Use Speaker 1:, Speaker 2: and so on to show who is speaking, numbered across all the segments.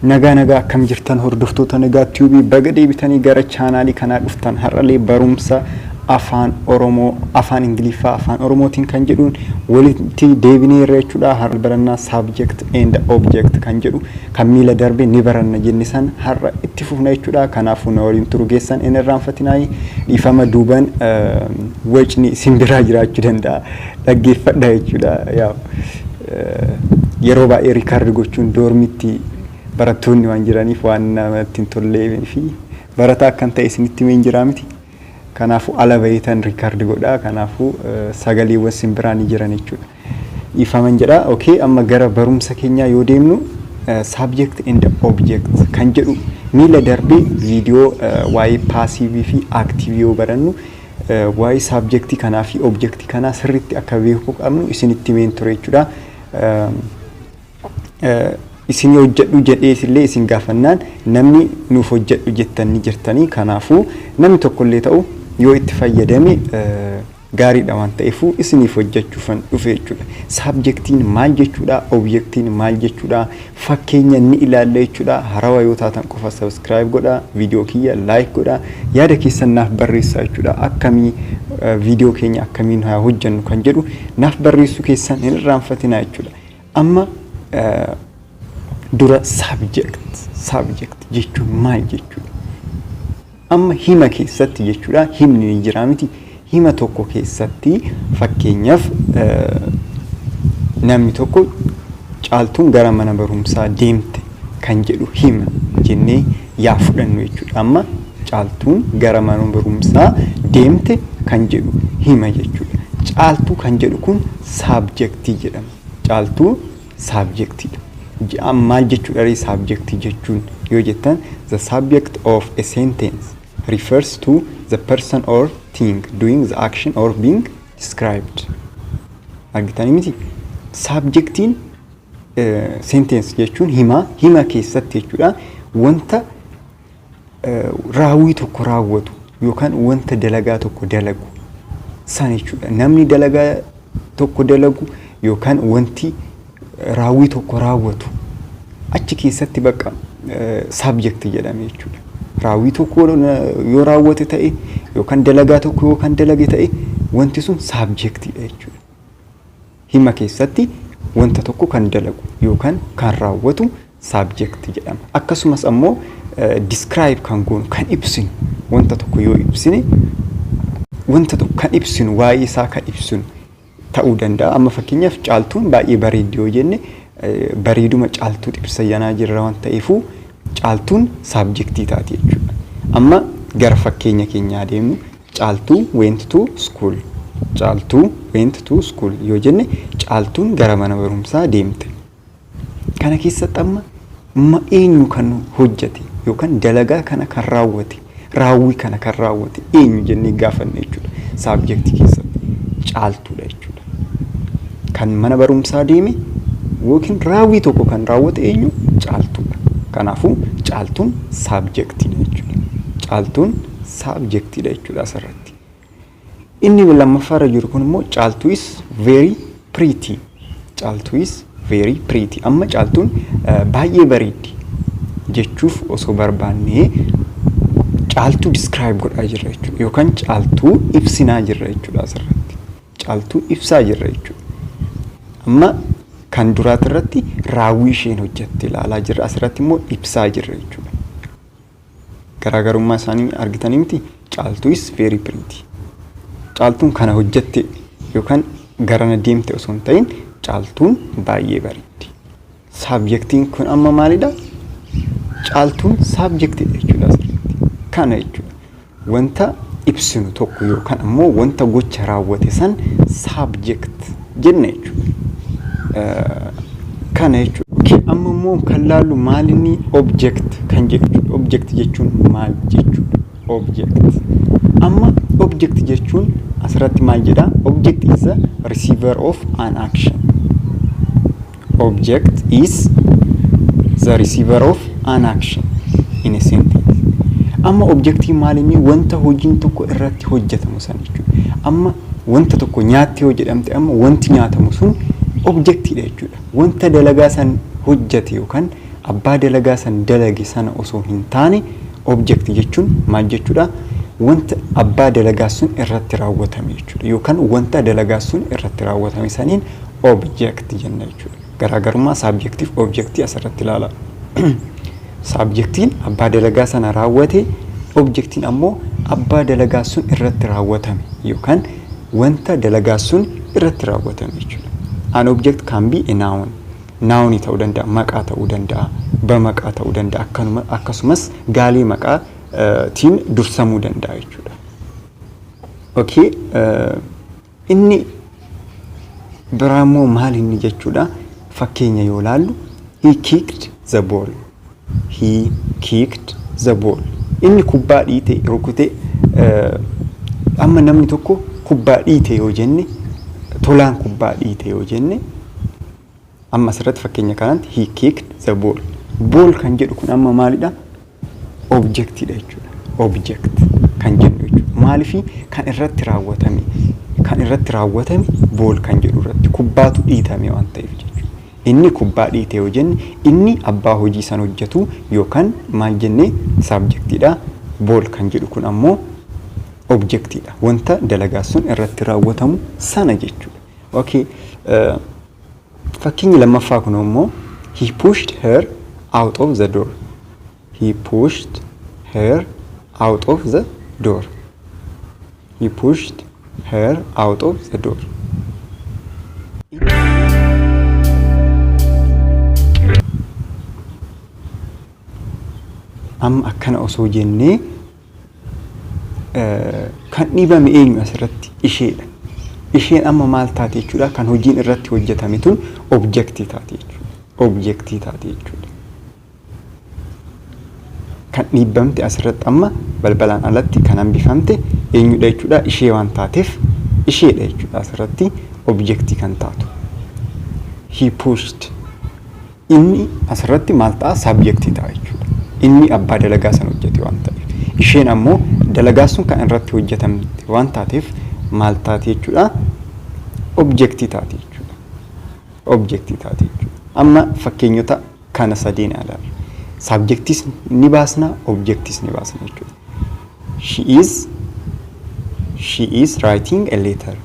Speaker 1: Nagaa nagaa, akkam jirtan hordoftoota Nagaa Tube? Baga deebitanii gara chaanaalii kanaa dhuftan. Har'alee barumsa afaan Oromoo, afaan Ingiliffaa afaan Oromootiin kan jedhuun walitti deebinee irra jechuudha. Har'a barannaa subject and object kan jedhu kan miila darbe ni baranna jenne san har'a itti fufna jechuudha. Kanaafuu na waliin turu geessan hin irraanfatinaayii. Dhiifama, duuban wacni simbiraa jiraachuu danda'a. Dhaggeeffadha jechuudha. Yaa yeroo baay'ee record gochuun dormitti barattoonni waan jiraniif waan namatti hin tollee fi barataa akkan ta'e isinitti himeen jiraa miti. Kanaafuu ala baheetan record godhaa. Kanaafuu sagaleewwan simbiraa ni jiran jechuudha. Dhiifaman jedha. Okay, amma gara barumsa keenyaa yoo deemnu, subject and object kan jedhu miila darbee viidiyoo waa'ee passive fi active yoo barannu, waa'ee subjectii kanaa fi objectii kanaa sirriitti akka beekuu qabnu isinitti himeen ture jechuudha. Isin hojjedhu jedhees illee isin gaafannaan namni nuuf hojjedhu jettan ni jirtanii. Kanaafuu namni tokkollee ta'u yoo itti fayyadame gaariidha waan ta'eefuu isiniif hojjechuufan dhufe jechuudha. Subjectiin maal jechuudha? Objectiin maal jechuudha? Fakkeenya ni ilaalla jechuudha. Harawa yoo taatan qofa subscribe godhaa, viidiyoo kiyya like godhaa, yaada keessan naaf barreessaa jechuudha. Akkamii viidiyoo keenya akkamiin haa hojjennu kan jedhu naaf barreessuu keessan hin irraanfatinaa jechuudha. Amma dura subject jechuun maal jechuudha? Amma hima keessatti jechuudha, himni ni jira miti? Hima tokko keessatti, fakkeenyaaf, namni tokko "Caaltuun gara mana barumsaa deemte" kan jedhu hima jennee yaa fudhannu jechuudha. Amma "Caaltuun gara mana barumsaa deemte" kan jedhu hima jechuudha. "Caaltuu" kan jedhu kun subjectii jedhama. Caaltuu subjectiidha. Maal jechuudha ree subjectii jechuun yoo jettan, the subject of a sentence refers to the person or thing doing the action or being described. Argitanii miti? Subjectiin sentence jechuun hima, hima keessatti jechuudha, wanta raawwii tokko raawwatu yookaan wanta dalagaa tokko dalagu san jechuudha. Namni dalagaa tokko dalagu yookaan wanti raawwii tokko raawwatu achi keessatti bakka subject jedhame jechuudha. Raawwii tokko yoo raawwate ta'e yookaan dalagaa tokko yoo kan dalage ta'e, wanti sun subjectiidha jechuudha. Hima keessatti wanta tokko kan dalagu yookaan kan raawwatu subject jedhama. Akkasumas ammoo describe kan goonu, kan ibsinu, wanta tokko yoo ibsine, wanta tokko kan ibsinu, waa'ee isaa kan ibsinu ta'uu danda'a. Amma fakkeenyaaf "Caaltuun baay'ee bareeddi" yoo jenne, bareeduma Caaltuu ibsa jirra waan ta'eefuu Caaltuun subjectii taati jechuudha. Amma gara fakkeenya keenyaa deemnu. "Caaltuu went to school." "Caaltuu went to school" yoo jenne, Caaltuun gara mana barumsaa deemte. Kana keessatti amma eenyu kan hojjete yookaan dalagaa kana kan raawwate, raawwii kana kan raawwate eenyu jennee gaafanne jechuudha. Subjectii keessatti Caaltuudha jechuudha. Kan mana barumsaa deeme yookiin raawwii tokko kan raawwate eenyu? Caaltuudha. Kanaafuu Caaltuun subjectiidha jechuudha. Caaltuun subjectiidha jechuudha asirratti. Inni lammaffaarra jiru kun immoo "Caaltuu is very pretty." "Caaltuu is very pretty." Amma "Caaltuun baay'ee bareeddi" jechuuf osoo barbaannee, Caaltuu describe godhaa jirra jechuudha. Yookaan Caaltuu ibsinaa jirra jechuudha asirratti. Caaltuu ibsaa jirra jechuudha. Amma kan duraati irratti raawwii isheen hojjette ilaalaa jirra. Asirratti immoo ibsaa jirra jechuudha. Garaagarummaa isaanii argitanii miti? "Caaltuu is very pretty." Caaltuun kana hojjette yookaan garana deemte osoo hin ta'in, Caaltuun baay'ee bareeddi. Subjectiin kun amma maalidha? Caaltuun subjectiidha jechuudha asirratti. Kana jechuudha. Wanta ibsinu tokko yookaan ammoo wanta gocha raawwate san subject jenna jechuudha. Kana jechuudha. Amma immoo kan laallu maalinni object kan jedhu jechuudha. Object jechuun maal jechuudha? Object. Amma object jechuun asirratti maal jedhaa? Object is the receiver of an action. Object is the receiver of an action in a sentence. Amma objectiin maal inni? Wanta hojiin tokko irratti hojjetamu san jechuudha. Amma wanta tokko nyaatte yoo jedhamte, amma wanti nyaatamu sun objectiidha jechuudha. Wanta dalagaa san hojjete yookaan Abbaa dalagaa san dalage sana osoo hin taane, object jechuun maal jechuudha? Wanta abbaa dalagaa sun irratti raawwatame jechuudha. Yookaan wanta dalagaa sun irratti raawwatame saniin object jenna jechuudha. Garaagarummaa subjectiif objectii asirratti ilaala. Subjectiin abbaa dalagaa sana raawwate, objectiin ammoo abbaa dalagaa sun irratti raawwatame yookaan wanta dalagaa sun irratti raawwatame jechuudha. An object can be a noun. Nounii ta'uu danda'a, maqaa ta'uu danda'a, bamaqaa ta'uu danda'a, akkanuma akkasumas gaalee maqaa tiin dursamuu danda'a jechuudha. Okay, inni biraa immoo maal inni jechuudha? Fakkeenya yoo laallu, he kicked the ball. He kicked the ball. Inni kubbaa dhiite, rukute. Amma namni tokko kubbaa dhiite yoo jenne, Tolaan kubbaa dhiite yoo jenne, amma asirratti fakkeenya kanatti he kicked the ball. Ball kan jedhu kun amma maalidha? Objectidha jechuudha. Object kan jennu jechuudha. Maalifi kan irratti raawwatame ball kan jedhu irratti kubbaatu dhiitame waan ta'eef jechuudha. Inni kubbaa dhiite yoo jenne, inni abbaa hojii san hojjetu yookaan maal jennee subjectidha. Ball kan jedhu kun ammoo objectidha. Wanta dalagaa sun irratti raawwatamu sana jechuudha. Okay. Fakkeenyi lammaffaa kun immoo he pushed her out of the door. He pushed her out of the door. He pushed her out of the door. Amma akkana osoo jennee, kan dhiibame eenyu asirratti? Isheedha. Isheen amma maal taate jechuudha? Kan hojiin irratti hojjetame tun objectii taate jechuudha. Objectii taate jechuudha. Kan dhiibbamte asirratti amma balbalaan alatti kan hambifamte eenyudha jechuudha? Ishee waan taateef isheedha jechuudha asirratti objectii kan taatu. He pushed. Inni asirratti maal ta'a? Subjectii ta'a jechuudha. Inni abbaa dalagaa sana hojjete waan ta'eef. Isheen ammoo dalagaa sun kan irratti hojjetamte waan taateef maal taate jechuudha? Objectii taate jechuudha. Objectii taate jechuudha. Amma fakkeenyota kana sadeen ilaalla. Subjectiis ni baasna, objectiis ni baasna jechuudha. She is writing a letter.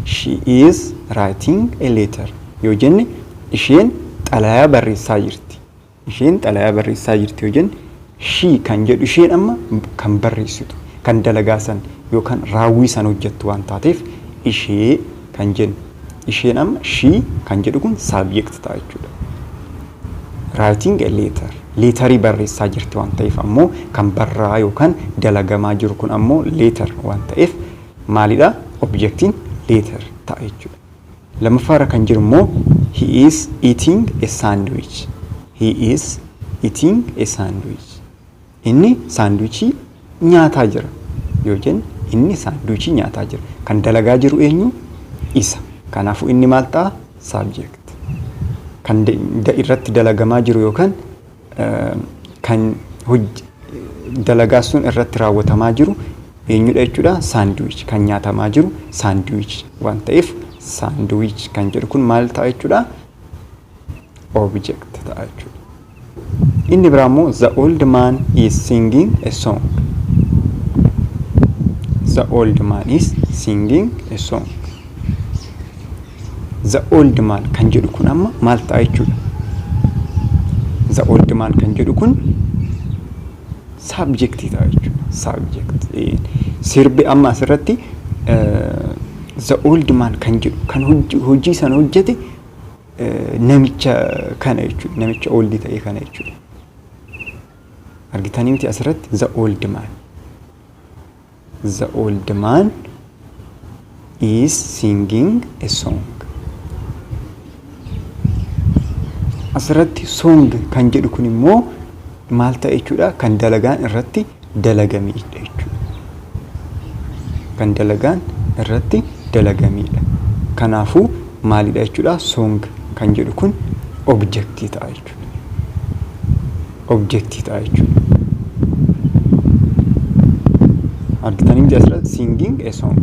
Speaker 1: She is writing a letter yoo jenne, isheen xalayaa barreessaa jirti. Isheen xalayaa barreessaa jirti yoo jenne, she kan jedhu isheen amma kan barreessitu, kan dalagaa san yookaan raawwii san hojjettu waan taateef ishee kan jennu. Isheen amma she kan jedhu kun subject ta'a jechuudha. Writing a letter. Letterii barreessaa jirti waan ta'eef ammoo kan barraa yookaan dalagamaa jiru kun ammoo letter waan ta'eef maalidha? Objectiin letter ta'a jechuudha. Lammaffaarra kan jiru immoo he is eating a sandwich. He is eating a sandwich. Inni saandwichii nyaataa jira yoo jenne, inni saandwichii nyaataa jira. Kan dalagaa jiru eenyu? Isa. Kanaafuu inni maal ta'a? Subject. Kan irratti dalagamaa jiru yookaan kan dalagaa sun irratti raawwatamaa jiru eenyudha jechuudha? Sandwich. Kan nyaatamaa jiru sandwich waan ta'eef sandwich kan jedhu kun maal ta'a jechuudha? Object ta'a jechuudha. Inni biraa immoo the old man is singing a song. The old man is singing a song. The old man kan jedhu kun amma maal ta'a jechuudha? The old man kan jedhu kun subjectii ta'a jechuudha. Subject. Sirbi amma asirratti the old man kan jedhu kan hojii sana hojjete namicha kana jechuudha. Namicha old ta'e kana jechuudha. Argitanii miti asirratti the old man. The old man is singing a song. Asirratti song kan jedhu kun immoo maal ta'e jechuudha? Kan dalagaan irratti dalagamedha jechuudha. Kan dalagaan irratti dalagamedha. Kanaafuu maalidha jechuudha? Song kan jedhu kun objectii ta'a jechuudha. Objectii ta'a jechuudha. Argitanii miti asirratti singing a song.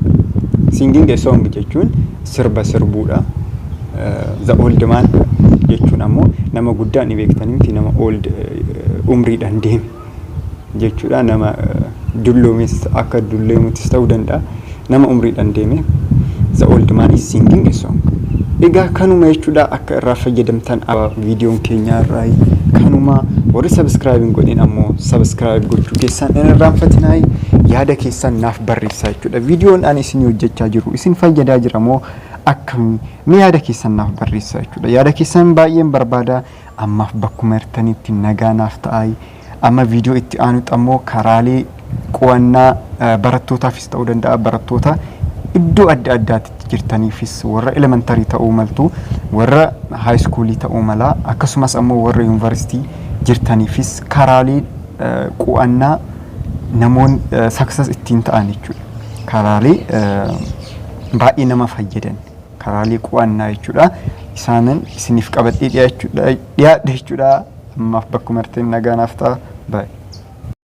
Speaker 1: Singing a song jechuun sirba sirbuudha. The old man Jechuun ammoo nama guddaa ni beektanii miti, nama old, umriidhaan deeme jechuudha. Nama dulloomes, akka dulloomutis ta'uu danda'a. Nama umriidhaan deeme. The old man is singing a song. Egaa kanuma jechuudha. Akka irraa fayyadamtan viidiyoon keenya irraa kanuma. Warri subscribe hin godhin ammoo subscribe gochuu keessan hin irraanfatinaa. Yaada keessan naaf barreessaa jechuudha. Viidiyoon ani isin hojjechaa jiru isin fayyadaa jira moo akkamii? Mee yaada keessan naaf barreessaa jechuudha. Yaada keessan baay'een barbaada. Ammaaf bakkuma jirtanitti nagaa naaf ta'aa. Amma viidiyoo itti aanutti ammoo karaalee qo'annaa barattootaafis ta'uu danda'a, barattoota iddoo adda addaatti jirtaniifis, warra elementary ta'uu maltu, warra high schoolii ta'uu mala, akkasumas ammoo warra yuunivarsiitii jirtaniifis karaalee qo'annaa namoonni success ittiin ta'an jechuudha. Karaalee baay'ee nama fayyadan, karaalee qo'annaa jechuudha. Isaanin isiniif qabadhee dhiyaadhe jechuudha. Ammaaf bakkuma jirtan nagaa naaf ta'a. Baay'ee.